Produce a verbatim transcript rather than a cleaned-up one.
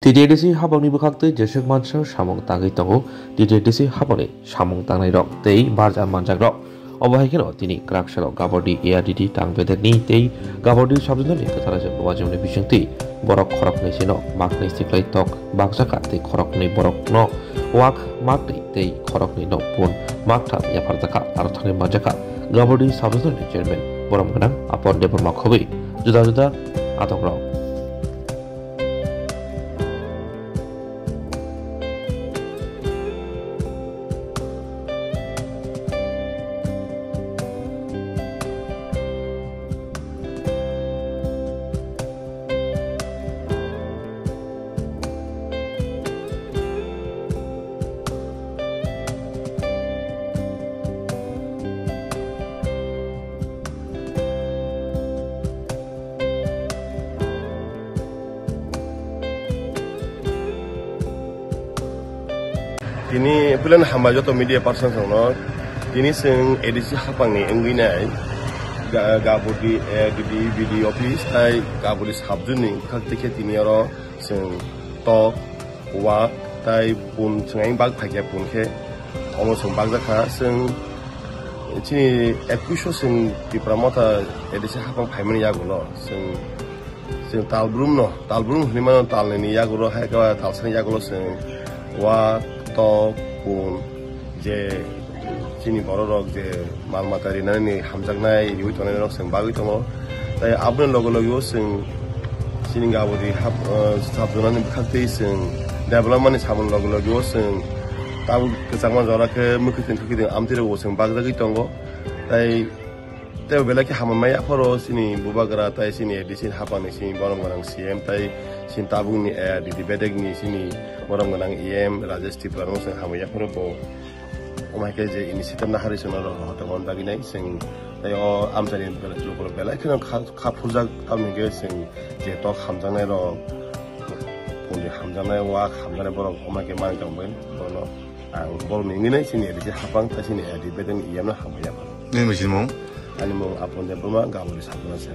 T T A D C hapangni bwkhaktwi jeswk mansa samung tangwi tongo T T A D C hapangni samung tangnairok tei barja manjakrok. Obo hai kheno tini kwraksalo Gabodi A R D D tang bedekni tei Gabodi subzonani kwthar rajak bwbajwmani bisingtwi borok khoroknwi sino maknwi siklai tok bakjaka tei khoroknwi borokno wak maknwi tei khoroknwi no pun maktham yapharjaka aro thangwi manjaka Gabodi subzonani chairman borom gwnang Apon Debbarma khobwi juda juda atokrok. Tini puilano hambai joto media person rokno. Tini chwng A D C hapangni wngwi nai Ga-, Gabodi A R D D B D office tai Gabodi subzone ni bwkhak tikhe tini oro chwng tok, wak tai pun chwng bak phaikhe pun khe omo chwng bakjakha. Chwng chini ekush o chwng Tipra Motha A D C hapang phaimani yagulo chwng Chwng talbrum no, talbrum hinwi mano, talnwi ni yagulo hai khe talsani yagulo chwng wak, tok, pun je chini borok rok je mal mata rinani hamjaknai riwi tongnai rok chwng bagwi tongo. Tai aboni loge loge o chwng chini Gabodi hap, ah, sabjwnani bwkhaktwi chwng development ni samung loge loge o chwng tabuk kwchangma jora khe mwkhwtwng khwkhwtwng amtwi rok bo chwng bakjagwi tongo. Tai Tei belai khe hambai maya phoro chini bubagra tai chini A D C hapangni chini borom gwnang C M tai chini tabukni A R D D bedekni chini borom gwnang E M Rajesh Tripura no chwng hambai yaphoro bo. Omo hai khe je initiative nahari chwngno rw hoto mon bagwi nai chwng tai o amchaini lukurok belai kheno kha, kha phurjak tamni hwnkhe chwng je tok hamjaknai rok, pundi hamjaknai, wak hamjaknai borok omo hai khe manwi tong bai bono. Ang borokni wngwi nai chini A D C hapang tai chini A R D bedekni E M no hambai yaphoro. Nini mung? Ani mung Apon Debbarma, Gabodi Sabjona se.